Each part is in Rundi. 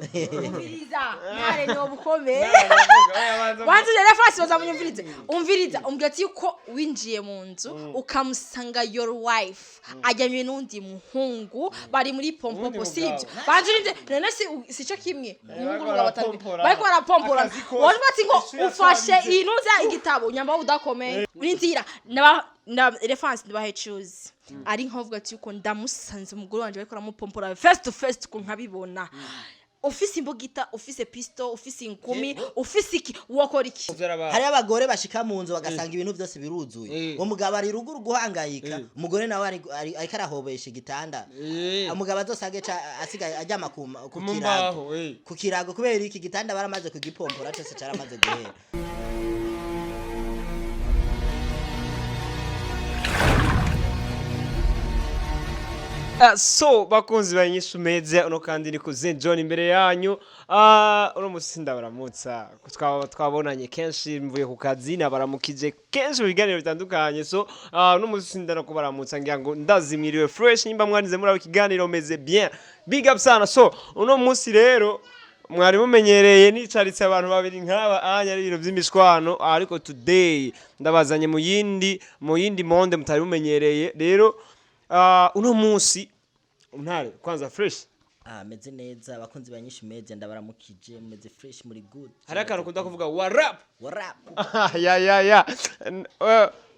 Umviriza, ntare ni obukomeye. Wanze rero fasi bazamunyumvirize. Umviriza, umbwira ati yuko winjiye mu nzu ukamusanga your wife aryamye n'undi muhungu, bari muri pompopo. Uwundi Sibyo? mugabo. Banze urinde none si cyo kimwe, umuhungu n'umugabo batandukanye. Barapompora. Bariko barapompora. Akazi kose. Wari ati ngo Issue ya ufashe twabize. inuza igitabo nyamba udakomeye, urindira naba na reference ndabahe choose ari nkavuga ati yuko ndamusanze umugore wanje bariko aramupompora face to face, ku nkabibona, ufise imbugita, ufise pisto, ufise inkumi, ufise iki, wokora iki? Hariyo abagore bashika mu nzu bagasanga ibintu byose biruzuye. Eh. Uwo mugabo ari ruguru guhangayika. Eh. Umugore nawe ariko arahobesha igitanda. Eh. Umugabo azosange asigaye aryama ku Mu kirago. mbaho, eh. Ku kirago, kubera iki gitanda baramaze kugipompora cyose, caramaze guhera. So bakunzi ba Inyishu Media, uno kandi ni Cousin John imbere yanyu. Uno musi ndabaramutsa. Twaba twabonanye kenshi mvuye ku kazi, nabaramukije kenshi mu biganiro bitandukanye. So uno musi ndana kubaramutsa, ngira ngo ndazimiriwe fresh. Nimba mwanize muri abo kiganiro meze bien, big up sana. So uno musi rero mwari mumenyereye nicaritse abantu babiri nk'aba anya ari ibintu by'imishwano, ariko today ndabazanye mu yindi monde mutari mumenyereye. Rero uno munsi ntare kwanza fresh. Ah, meze neza. Abakunzi ba Nyinshi Media ndabaramukije. Meze fresh, muri good. Hari akantu ukunda kuvuga, wa rap. What up? Ya ya ya.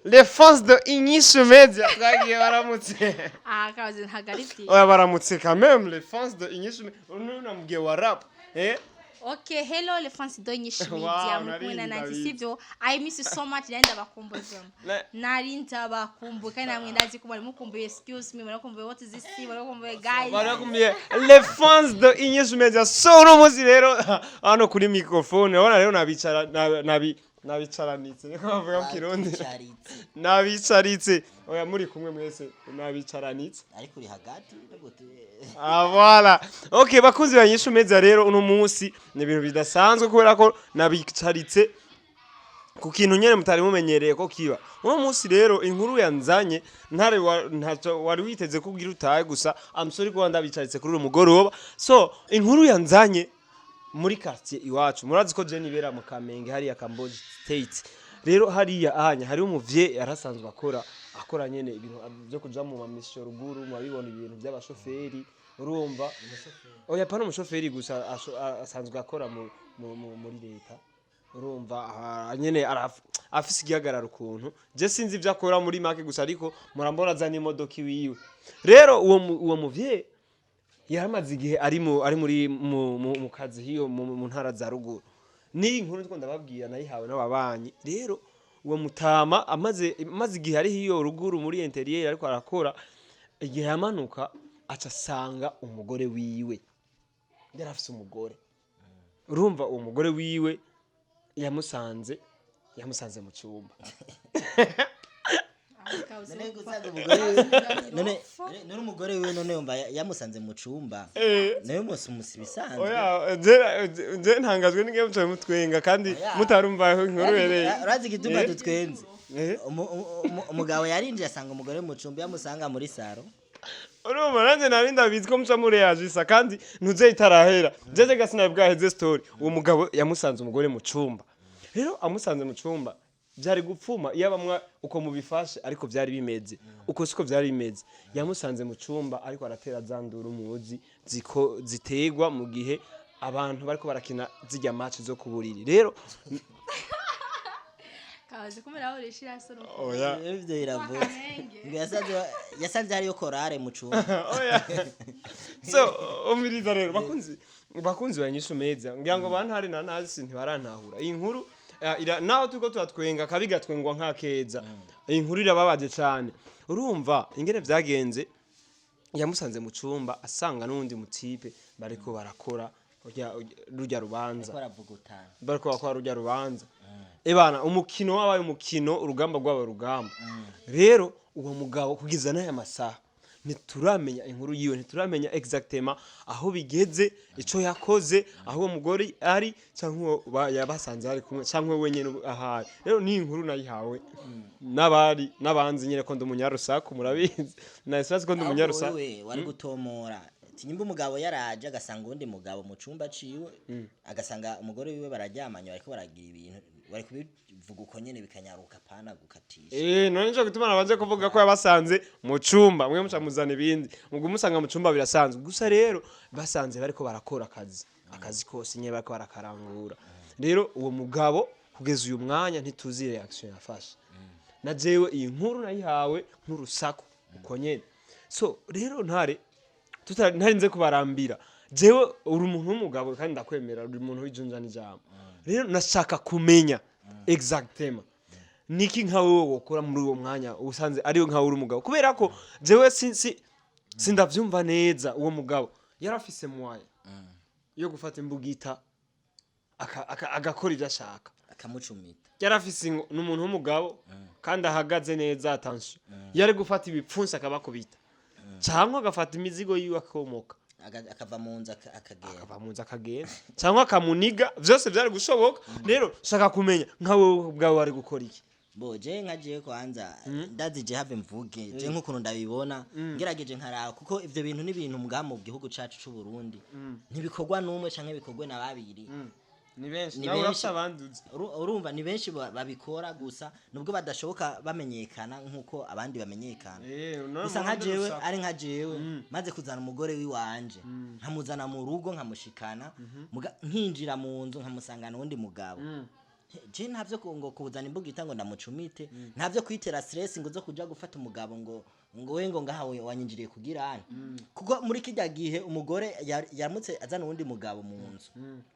Les fans de Inyishu Media twagiye baramutse. Ah, kazi ntabwo ari byiza. Oya, baramutse quand même les fans de Inyishu Media. Uno namubwiye wa rap, eh. Okay, hello les fans de Inyishu Wow, Media, muri kumwe na nari Nancy. ndabizi. Sivyo? I miss you so much, nari ndabakumbuye. Nari ndabakumbuye kandi namwe ndazi ko mwari mukumbuye. Excuse me, mwari mukumbuye. What is this? Mwari mukumbuye, guys. Barakumbiye les fans de Inyishu Media. So uno munsi rero hano kuri microphone urabona rero nabicara nabicaranitse, niko bavuga mu Kirundi. Twicaritse. Nabicaritse, oya, muri kumwe mwese nabicaranitse. Ariko uri hagati nubwo Ah, voilà. Okay, bakunzi ba Inyishu Media, rero uno munsi ni ibintu bidasanzwe kubera ko nabicaritse ku kintu nyene mutari mumenyereye ko kiba. Uno munsi rero inkuru yanzanye ntare ntaco wari witeze ko ugira utahe gusa. I'm sorry kuba ndabicaritse kuri uyu mugoroba. So inkuru yanzanye muri quartier iwacu, murazi ko je nibera mu Kamenge hariya Cambodia State. Rero hariya anya hari umuvye yarasanzwe akora nyene ibintu byo kuja mu mamisho ruguru, murabibona ibintu by'abashoferi, urumva. Oya, pana umushoferi gusa, asanzwe akora muri leta, urumva. Nyene afise igihagararo ukuntu, je sinzi ibyo akora muri make gusa, ariko murambona azana imodoka iwiwe. Rero uwo muvye yaramaze igihe ari muri mu kazi hiyo mu ntara za ruguru. N'iyi nkuru ndiko ndababwira nayihawe n'ababanyi. Rero uwo mutama amaze igihe ari hiyo ruguru muri intérieur ariko arakora. Igihe yamanuka aca asanga umugore wiwe, yari afise umugore, urumva. Uwo mugore wiwe yamusanze mu cyumba. None gusanga umugore wiwe, none umugore wiwe, none yumva yamusanze mu cumba, nawe musi musi bisanzwe. Oya, je ntangazwe n'ingiye mucaye mutwenga kandi Oya. mutarumva aho inkuru hereye. Urazi igituma dutwenze? Eh. Umugabo yarinjiye asanga umugore mu cumba, yamusanga muri saro. Urumva nanjye nari ndabizi ko muca mureyajisa kandi ntuze itarahera. Jeje gasi nawe bwaheze story. Uwo mugabo yamusanze umugore mu cumba. Rero amusanze mu cumba byari gupfuma iyo bamwa uko mubifashe, ariko byari bimeze uko siko byari bimeze. Yamusanze mu cumba ariko aratera za nduru muzi ziko zitegwa mu gihe abantu bariko barakina zirya match zo ku buriri. Rero Kazi kumera aho rishira soro. Oya. Ivyo biravutse ngo yasanze hariyo korale mu cumba. Oya, so umviriza rero, bakunzi ba Inyishu Media, ngira ngo bantari na ntazi ntibarantahura iyi nkuru. Naho turiko turatwenga kabi gatwengwa nk'akeza, iyi nkuru irababaje cyane. Urumva ingene vyagenze, yamusanze mu cumba asanga n'uwundi mutipe bariko barakora rurya rubanza. Baravugutana. Bariko bakora rurya rubanza. Ebana umukino wabaye umukino, urugamba rwabaye urugamba. Rero uwo mugabo kugeza n'aya masaha ntituramenya inkuru yiwe, ntituramenya exactement aho bigeze, ico yakoze, aho uwo mugore ari canke uwo yabasanze ari kumwe canke we wenyene ahari. Rero ni inkuru nayihawe n'abari n'abanzi nyene ko ndi umunyarusaku, murabizi nahise ko ndi Ahubwo umunyarusaku. wewe wari gutomora. Ati nyimba umugabo yaraje agasanga uwundi mugabo mu cumba ciwe, agasanga umugore wiwe bararyamanye, bariko baragira ibintu, bari kubivuga uko nyene bikanyaruka, pana gukatisha. None nico gituma nabanze kuvuga ko yabasanze mu cumba, mwe muca muzana ibindi. Muguma musanga mu cumba birasanzwe. Gusa rero basanze bariko barakora akazi kose nyene bariko barakarangura. Rero uwo mugabo kugeza uyu mwanya ntituzi reaction yafashe. Na jewe iyi nkuru nayihawe nk'urusaku uko nyene. So rero ntare ntarinze kubarambira, jewe uri umuntu w'umugabo kandi ndakwemera, uri umuntu w'ijunja n'ijambo. Rero nashaka kumenya exactement niki nka wewe wokora muri uwo mwanya usanze ariwe nkawe uri umugabo, kubera ko jewe sindavyumva neza. Uwo mugabo yarafise moyen yo gufata imbugita agakora ivyo ashaka. Akamucumita. Yarafise ni umuntu w'umugabo kandi ahagaze neza, attention, yari gufata ibipfunsi akabakubita cyangwa agafata imizigo yiwe akomoka. Akava mu nzu akagenda. Akava mu nzu akagenda cyangwa akamuniga, vyose vyari gushoboka. Rero shaka kumenya nka wewe ubwawe wari gukora iki? Bo je nka jewe kwanza ndazi, je have mvuge je nk'ukuntu ndabibona, ngerageje nkaraba, kuko ivyo bintu ni ibintu mbwa mu gihugu cacu c'u Burundi ntibikorwa n'umwe canke bikorwe na babiri. Ni benshi. Ni Nawe benshi. urafise abandi uzi. Urumva ni benshi babikora, gusa nubwo badashoboka bamenyekana nk'uko abandi bamenyekana. None Gusa nka murundi jewe, rusaku. ari nka jewe maze kuzana umugore wiwanje, nkamuzana mu rugo, nkamushikana, nkinjira mu nzu nkamusangana uwundi mugabo, je ntavyo ngo kuzana imbugita ngo ndamucumite, ntavyo kwitera stress ngo zo kuja gufata umugabo ngo we ngo ngaha wanyinjiriye kugira ane, kuko muri kirya gihe umugore yaramutse azana uwundi mugabo mu nzu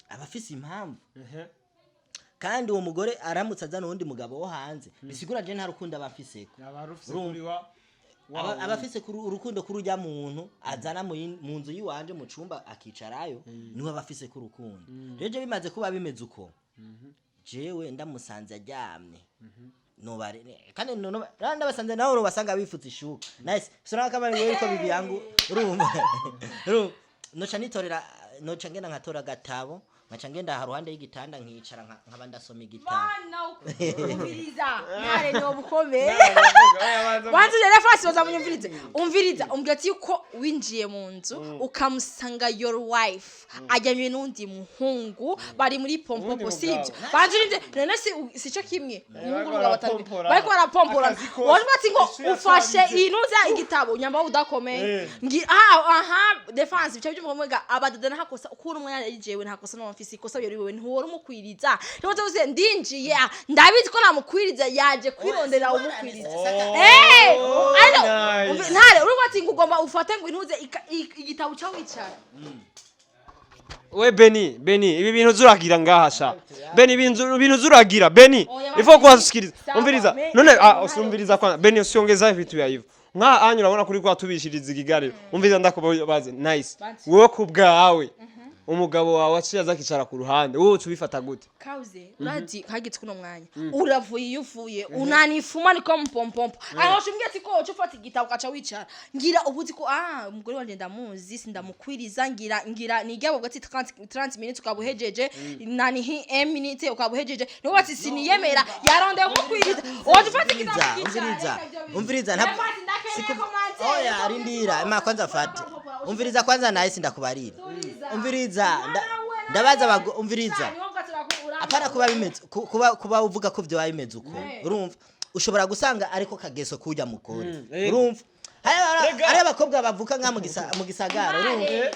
aba afise impamvu. Kandi uwo mugore aramutse azana uwundi mugabo wo hanze, bisigura je nta rukundo aba afiseko. Yaba rufise Urumva. kuri wa Aba afise urukundo kuri urya muntu azana mu nzu yiwanje, mu cumba akicarayo, niwe aba afise ku rukundo. Rero je bimaze kuba bimeze uko, jewe ndamusanze aryamye nobare kandi ndabasanze nawe urobasanga bifutse ishuka, nice sura kama wewe ko bibi yangu, urumva noca nitorera, noca ngenda nkatora agatabo, nkaca ngenda haruhande y'igitanda nkicara, nkaba ndasoma igitabo. Mana, umviriza, ntare ni obukomeye. Wanze rero fasi bazamunyumvirize. Umviriza, umbwira ati yuko winjiye mu nzu ukamusanga your wife aryamye n'undi muhungu, bari muri pompo. Uwundi Sibyo? mugabo. Banze urinde, none si cyo kimwe umuhungu n'umugabo batari barapompora. bariko barapompora. Akazi kose. Wari ati ngo Ishu ufashe yatwabize. inuza igitabo nyamba udakomeye. Ngi aha defense bice by'umugabo abadada ntakosa ukuntu umwana yajewe, ntakosa no mfisi ikosa yori wewe ntiwori umukwiriza. Niyo tuvuze ndinjiye, ndabizi ko namukwiriza, yaje kwirondera umukwiriza. Oh, Ariko nice. Ntare urumva ati ngo ugomba ufate ngo intuze igitabo cyo wicara. We Beni, Beni, ibi bintu zuragira ngaha sha. Beni, ibintu zuragira Beni. Oya, Ifo kuwasikiliza. Sawa, Umviriza. None usiumviriza kwanza. Beni, usiongeza vitu ya hivyo. Nka anyu urabona kuri kwa tubishiriza ikiganiro. Umviriza, ndakubaze. Nice. Bansi. Wowe kubwawe. Umugabo wawe aciye aza akicara ku ruhande. Wowe utubifata gute? Kauze urazi hagitse kuno mwanya uravuye, iyo uvuye unanifuma niko mpompompo aho shumbwiye ati ko uca ufata igitabo ugaca wicara, ngira ubuzi ko umugore wanje ndamuzi, sindamukwiriza, ngira nijya bwo ati 30 minutes ukabuhejeje, nani hi 1 minute ukabuhejeje, niho bati siniyemera yarondeye umukwiriza, woje ufata igitabo Umviriza, ukicara. umviriza, umviriza, ntabwo oya, rindira ma kwanza fate, umviriza kwanza, naye sindakubarira, umviriza, ndabaza umviriza, apana kuba bimeze kuba uvuga ko byo bimeze uko. Urumva ushobora gusanga ariko kageso kujya mugore. Urumva Rega. hari abakobwa bavuka nka mu gisagara, urumva.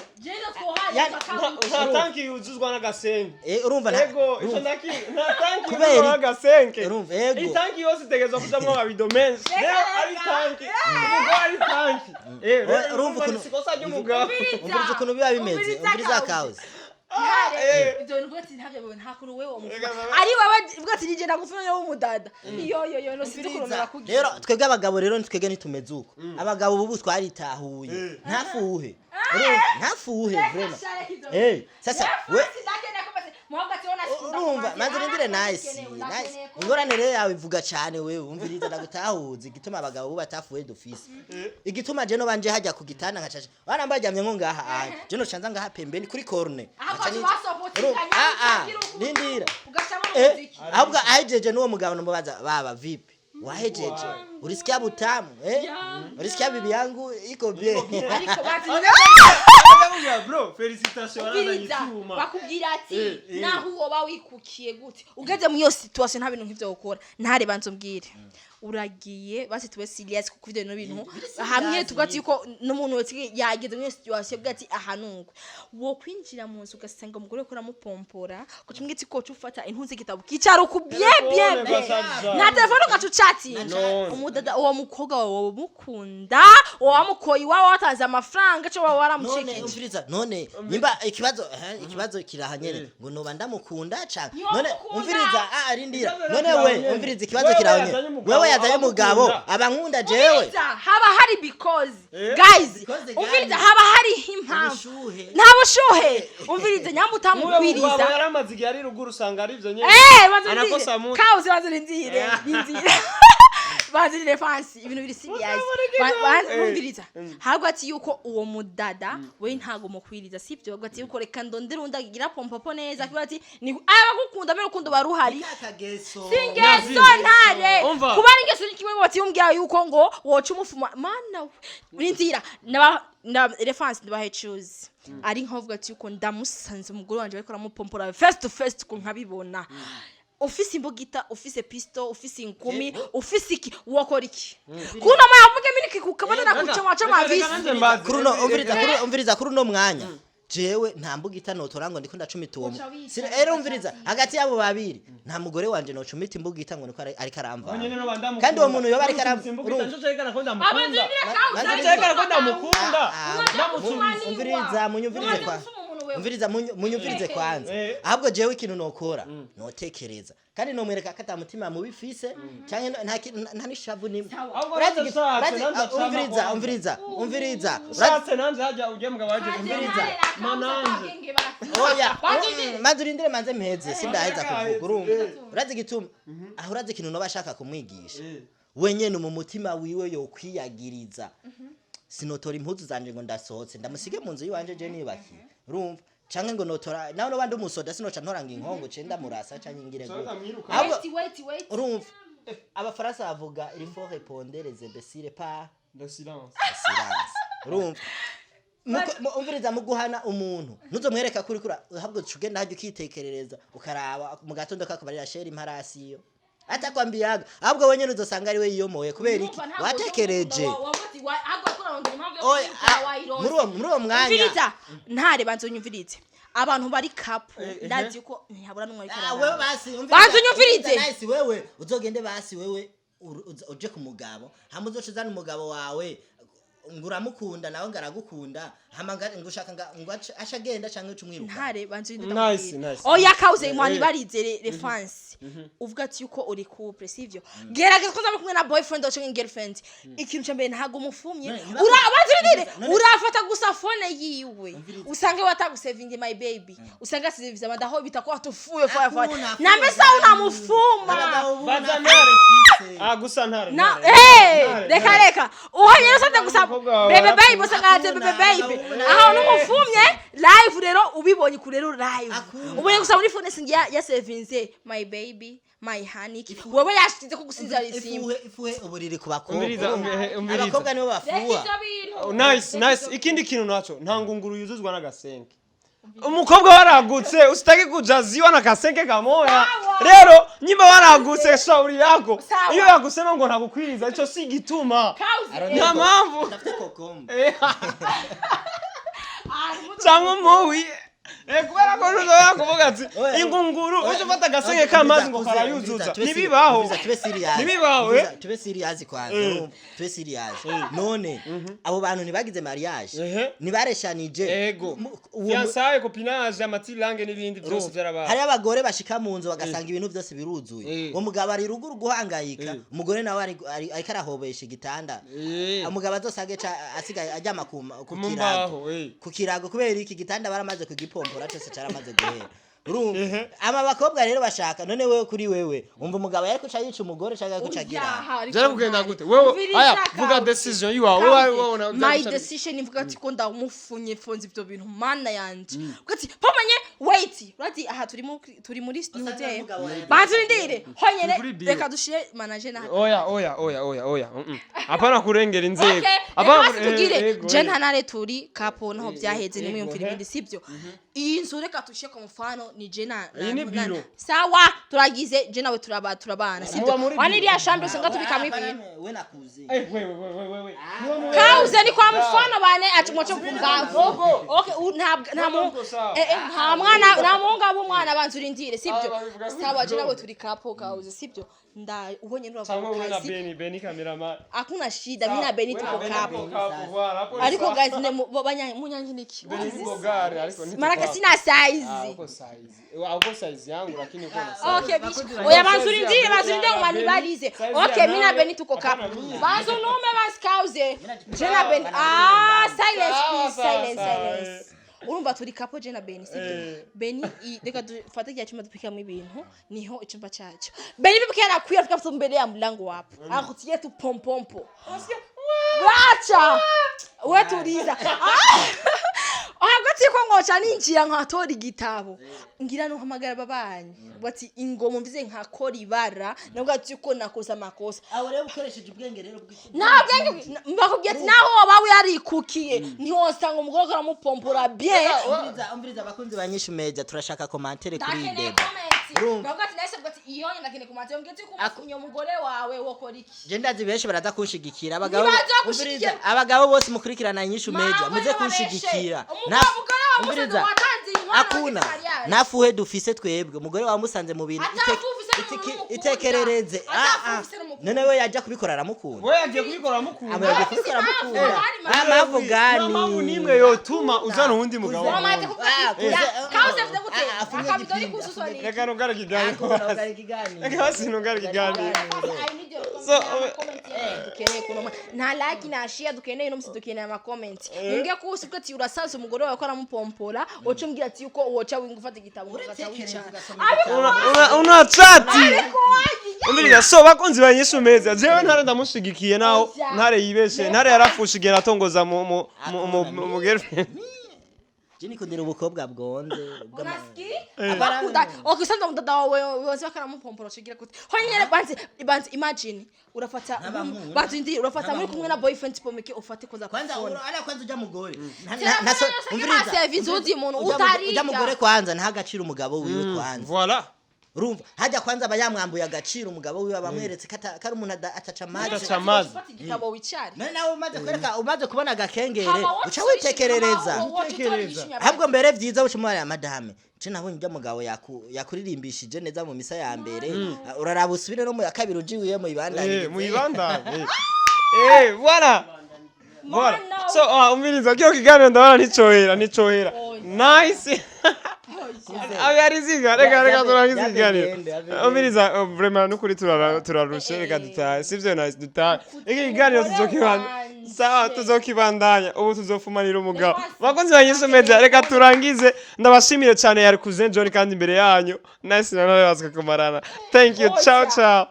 Nta tanki yuzuzwa n'agasenke. Urumva Ego, ico urumva. ndaki nta tanki Kubera yuzuzwa n'agasenke. Urumva, ego. Itanki yose itegerezwa kujamwo amabido menshi. Rero ari tanki. Umugore ari tanki. Rero Urumva ukuntu- ni ikosa ry'umugabo. Umviriza ukuntu biba bimeze, umviriza kauze. Ibyo bintu uvuga ati ntabyo nta kuntu wewe wamufuma ari wewe uvuga ati nije ndagufuma yo w'umudada iyo yo yo no sinzi ukuntu nakugira. Rero twebwe abagabo rero twebwe ntitumeze uko. Abagabo ubu twaritahuye, ntafuhe. Urumva, ntafuhe vraiment. Sasa we urumva manze rindire, nice nice, ingorane rero yawe ivuga cyane wewe. Umviriza, ndagutahuza igituma abagabo ubu batafuhe dufise, igituma je no banje hajya ku gitanda nkacasha bana mbaryamye nko ngaha aya, je no canza ngaha pembeni kuri corne. Aho Nkaca basopotinga. Nindira. Ugashamo umuziki. Ahubwo ahejeje n'uwo mugabo namubaza: "Baba, vipi, wahejeje?" Ulisikia butamu, eh? Ulisikia bibi yangu iko bien. Ariko bazi Ndamubwira, bro, félicitations, warazanye Umviriza, icyuma. Bakubwira ati Eh. naho woba wikukiye gute, ugeze muri iyo situation nta bintu nk'ivyo gukora. Ntare, banza umbwire, uragiye basi, tube serious, kuko ivyo bintu hamwe tuvuga ati ko n'umuntu wese yageze muri iyo situation bwa ati aha nuko wo kwinjira mu nzu ugasanga umugore ko aramupompora, kucumwe ati ko ufata intunzi igitabo kicara uku bien bien bien, nta telefone, ugaca ucatinga. None. Umudada, uwo mukobwa wawe wowe mukunda, uwo wamukoye iwawe, watanze amafaranga cyo, waba None waramucikije. Umviriza, none nimba ikibazo, ikibazo kiraha nyene ngo noba ndamukunda canke Niba none mukunda. Umviriza, ah, rindira. Ikibazo None kiraho we nyene. umviriza, ikibazo Wewe kiraho yazanye nyene. umugabo, Wewe yazanye umugabo, abamukunda. abankunda jewe. Umviriza, haba hari because Eh? guys, Because umviriza, guys, haba hari impamvu. Ubushuhe. Nta bushuhe, umviriza nyamba Nk'uyo mugabo utamukwiriza. yaramaze igihe ari ruguru, usanga ari ibyo nyene. Eh, banza urindire. Anakosa muti. Kauze, banza urindire, rindire. Banza urindire, fansi, ibintu biri serious. Umviriza. Ahubwo ati yuko uwo mudada we ntago mukwiriza, sivyo? Ahubwo ati yuko reka ndondere undi agira pompopo neza, kiba ati ni abagukunda mbere urukundo baruhari. Akageso. Singeso, ntare. Umva. Kuba ari ingeso ni kimwe ngo batiyumbwira yuko ngo woca umufuma mana we. Rindira, naba na reference ndabahe choose ari nkavuga ati yuko ndamusanze umugore wanje bariko aramupompora face to face ko nkabibona, ufise imbugita, ufise pisto, ufise inkumi, ufise iki, wokora iki? Kuna mayavuge miniki kukabana na kuchoma choma Reka visi. nanjye mbaze. Kuri uno, umviriza, kuri, umviriza, kuri uno mwanya jewe nta mbugita notora ngo ndiko ndacumita uwo Uca wica, Rero umviriza, hagati y'abo babiri nta mugore wanje nocumita imbugita ngo niko ariko aramvana. Nyene no bandamukunda. Kandi uwo muntu yoba ariko Imbugita urumva. nico cerekana ko ndamukunda. Manzi- Cerekana ko ndamukunda. Ah, Ndamusubiza. Umviriza, munyumvirize kwa umviriza, munyumvirize kwanza. Ahubwo jewe ikintu nokora, notekereza kandi nomwereka ko ata mutima mubi fise canke nta n'ishavu nimwe. Ahubwo Urazi nanjye nshatse, nanjye ah, acama umviriza, kwanza. umviriza, umviriza. Ushatse nanjye hajya ugiye mugabo waje. Umviriza. Mananje. Oya, manze urindire, manze mpeze, sindaheza kuvuga. Urumva, urazi igituma aho, urazi ikintu noba ashaka kumwigisha, wenyene mu mutima wiwe yokwiyagiriza: sinotora impuzu zanje ngo ndasohotse ndamusige mu nzu yiwanje je nibakiye, urumva? Canke ngo notora nawe noba ndi umusoda, sinoca ntora ngo inkongo ce ndamurasa canke ngire gute. Ndamwiruka. Ahubwo Wait, wait, wait. urumva, abafaransa bavuga: "Il faut répondre les imbéciles par Le silence. silence." Urumva, umviriza, mu guhana umuntu ntuzomwereka kuri kura, ahubwo uca ugenda hajya ukitekerereza, ukaraba mu gatondo kakabarira: "Chéri, imparasiyo atakwambiyaga." Ahubwo wenyene uzosanga ari we yiyomoye. Kubera iki? Watekereje. Oya, ah, muri uwo mwanya. Umviriza, ntare, banza unyumvirize. Abantu bari couple, ndazi ko ntihabura n'umwe ariko Ah, araraba. wewe basi umviriza. Banza unyumvirize. Umviriza, nice, wewe uzogende basi, wewe uje ku mugabo, hama uzoca uzana umugabo wawe ngo uramukunda, nawe ngo aragukunda, hama ngo ushaka ngo ace agenda canke uce umwiruka. Ntare, banza urinde. Nice, Ndakubwira. nice. Oya, kauze inkwani barize reference uvuga ati yuko uri couple, sivyo? Gerageza ko uzaba kumwe na boyfriend wawe canke girlfriend. Ikintu ca mbere, ntago umufumye. None, Banza urindire. None- Urafata gusa phone yiwe, usange watagusevinge my baby, usange asizeviza abandi aho bita ko watufuye fire fire. Hakuna, Na mbese unamufuma. Abagabo ubu Baza nta ntare. bafise. Ah, gusa ntare. Na Ntare. eh Ntare, reka. Ntare. Reka, uhanye usante gusa Umukobwa wawe bebe arapfuye. baby, usanga ati bebe Hakuna, baby. hakuna. Aho n'umufumye live rero, ubibonye kure rero live, Hakuna. ubonye gusa muri phone singi ya sevinze my baby, my honey, wewe yashize ko gusinzira isimba. Ifuhe, ifuhe uburiri ku bakobwa. Umviriza, umviriza. Abakobwa nibo bafuha. Oh, nice, nice. Ikindi kintu naco, nta ngunguru yuzuzwa n'agasenke. Umukobwa waragutse, usitaki kujaziwa na kasenke kamoya. Sawa. Rero nyimba waragutse, shauri yako. Sawa. Iyo yagusema ngo ntagukwiriza, ico si igituma. Nta mpamvu. Ndafite kokombe. Cyangwa umuwi. Kubera ko ntushobora kuvuga ati Oya, ingunguru oya, uje ufata agasenge k'amazi ngo umviriza, karayuzuza. tube Ntibibaho. umviriza, tube serious. Ntibibaho, Umviriza, eh. tube serious kwanza, urumva? Tube serious. None abo bantu ntibagize mariage? Ehe. Ntibareshanije? Ego. Fiançailles, copinage, amatilange n'ibindi byose Urumva? byarabaye. Hariho abagore bashika mu nzu bagasanga ibintu byose biruzuye. Eh. Uwo mugabo ari ruguru guhangayika, Eh. umugore nawe ariko arahobesha igitanda. Umugabo azosange asigaye aryama ku Mu kirago. mbaho, eh. Ku kirago, kubera iki? Gitanda baramaze kugipompora cyose, caramaze guhera, urumva? Ehe. Ama bakobwa rero bashaka, none wewe, kuri wewe, umva umugabo yariko uca yica umugore canke yariko uca agira? Byari kugenda gute? Wewe, aya, vuga decision yiwawe. Wewe wowe My decision, ivuga ati ko ndamufunye, funze ibyo bintu, mana yanje. Uvuga ati pamanye, wait. Wait, urazi aha turi muri studio. Umugabo wawe. Banza urindire honyene. Kuri biro. Reka dushire manager na Oya, oya, oya, oya, oya, Hapana kurengera inzego. Okay, reka Hapana basi tugire ego, je nta turi couple naho byaheze, nimwiyumvira ego, ibindi, sibyo? Iyi nzu reka tushire ku mufano ni je na Iyi ni biro. Sawa, turagize je nawe turaba turabana, sibyo? Muba muri Wani biro. iriya chambre usanga tubikamo ibintu. We nakuzi. Eh, we, we, we, we, we. Kauze ni kwa mfano bane ati mwacho pumbavu. Okay, nta mu Mko sawa. Nta mwana, nta muhungu w'umwana, banza urindire, sibyo? Ah, babivuga gutyo. Sawa, je nawe turi couple, kauze, sibyo? Nda ubonye nurava Cyangwa mu we na kazi. Beni, Beni cameraman. Hakuna shida, mimi na Beni We na tuko Beni couple. tuko couple, voilà, hapo ni Ariko sawa. guys, ne munyankiniki. Beni ni bogare, ariko ni Maraka tuko sina Ah, size. uko size. Uko size yangu, lakini uko na size. Okay, bish. Bakunzi Oya, banjye. banza urindire, banza urindire ngo Size ya Beni, banibarize. size ya Okay, mimi na nawe. Beni tuko Hapana, couple. mimi. Banza unume basi kauze. Je na Beni. Sawa, Ah, silence sawa, please, sawa, silence, sawa, silence. Urumva turi couple je na Beni, sibyo? Eh. Beni reka dufate kya chumba tupikamo ibintu, niho icyumba cyacu. Beni bibuke yarakuye afika afite mbere ya mlango wapo. Akutie tu pompompo. Wacha! We turiza. Ah! Hagati ko ngoca ninjira nkatora igitabo ngira no hamagara ababanyi bati ingoma mvize nkakora ibara nabwo ati ko nakoze amakosa. Aho rero ukoresheje ubwenge rero bw'iki. Nta bwenge mbakubwiye ati naho waba yarikukiye ntiwosanga umugore aramupompora bien. Umviriza, umviriza, abakunzi ba Nyishu Media, turashaka commentaire kuri iyi Ndakeneye débat. comment. Urumva? Bavuga ati nahise mvuga ati iyo ndakeneye comment, mbwira ati ko umugore wawe wokora iki? Je ndazi benshi baraza kunshigikira, abagabo. Ntibaza gushigikira. Umviriza, abagabo bose mukurikirana Nyishu Media, Mawe muze n'ababeshe. kunshigikira. Umugore wa Musanze Umviriza, watanze inkwano akuna wagize mariage. nafuhe dufise twebwe umugore wa Musanze mu bintu Atafu ufise n'umuntu umukunda. itekerereze. Atafu Ah, ah. ufise n'umukunda. None we yaja kubikora aramukunda? We yagiye kubikora mukunda. Aba yagiye kubikora Afise mukunda. impamvu, hari Nta mpamvu Nta mpamvu gani? n'imwe yotuma uzana uwundi mugabo. Wamaze kuvuga Ah, ati, kauze mvuze gute? Ah, afunye Akabido ni igipindi, kususwa afunye ni Reka nugare ikiganiro. Akunda ugara ikiganiro. Reka basi nugare ikiganiro. I need your comment. So, Comment dukeneye kuno nta like na share dukeneye, no musi dukeneye ama comment. Munge kuhusu ati urasanze umugore wawe ko aramupompora, uca umbwira ati yuko woca winga ufata igitabo ugaca Uretekereza wicara. ugasoma. Una chati. Ariko wagiye. Umviriza, so bakunzi ba Nyishu Media, jewe Ntare ndamushigikiye naho Oya. Ntare yibeshe. Ntare yarafushe igihe natongoza mu girlfriend. Je nikundira ubukobwa bwonze Unasiki? Abara- Bakunda. Okay, usanze umudada wawe wose bakaramupompora ucigira gute? Honyene banze banze imagine urafata N'abahungu. banze indi urafata muri kumwe na boyfriend pomeke ufate koza Kwanza phone. ara kwanza ujya mugore. Telefone yose Umviriza. service uzi umuntu utariga. Ujya mugore kwanza nta agaciro umugabo wiwe kwanza. Voilà. Urumva hajya kwanza aba yamwambuye agaciro umugabo wiwe, abamweretse ko ko ari umuntu ataca amazi. Ataca amazi. Ufata igitabo wicare. None nawe umaze kwereka, umaze kubona agakengere, Hama wowe uca witekerereza. hama wowe Witekerereza. Ahubwo mbere vyiza uca umubarira: madame, je nabonye ujya mugabo yakuririmbishije neza mu misa ya mbere, uraraba usubire no mu ya kabiri ujiwiye muyibandanye. Muyibandanye. Voilà. Voilà. Mana. So, ah, umviriza, kio kiganiro ndabona nicohera, nicohera. Oya. Nice. Abariziga, reka turangize ikiganiro. Umviriza, oh, vraiment nukuri turarushe, reka dutahe. Sivyo, Nice, dutahe. Iki kiganiro tuzokibanda. Sawa, tuzokibandanya. Ubu tuzofumanira umugabo. Bakunzi ba Nyishu Media, reka turangize. Ndabashimiye cyane, yari Cousin John kandi imbere yanyu. Nice na nawe bazika kumarana. Thank you. Ciao ciao.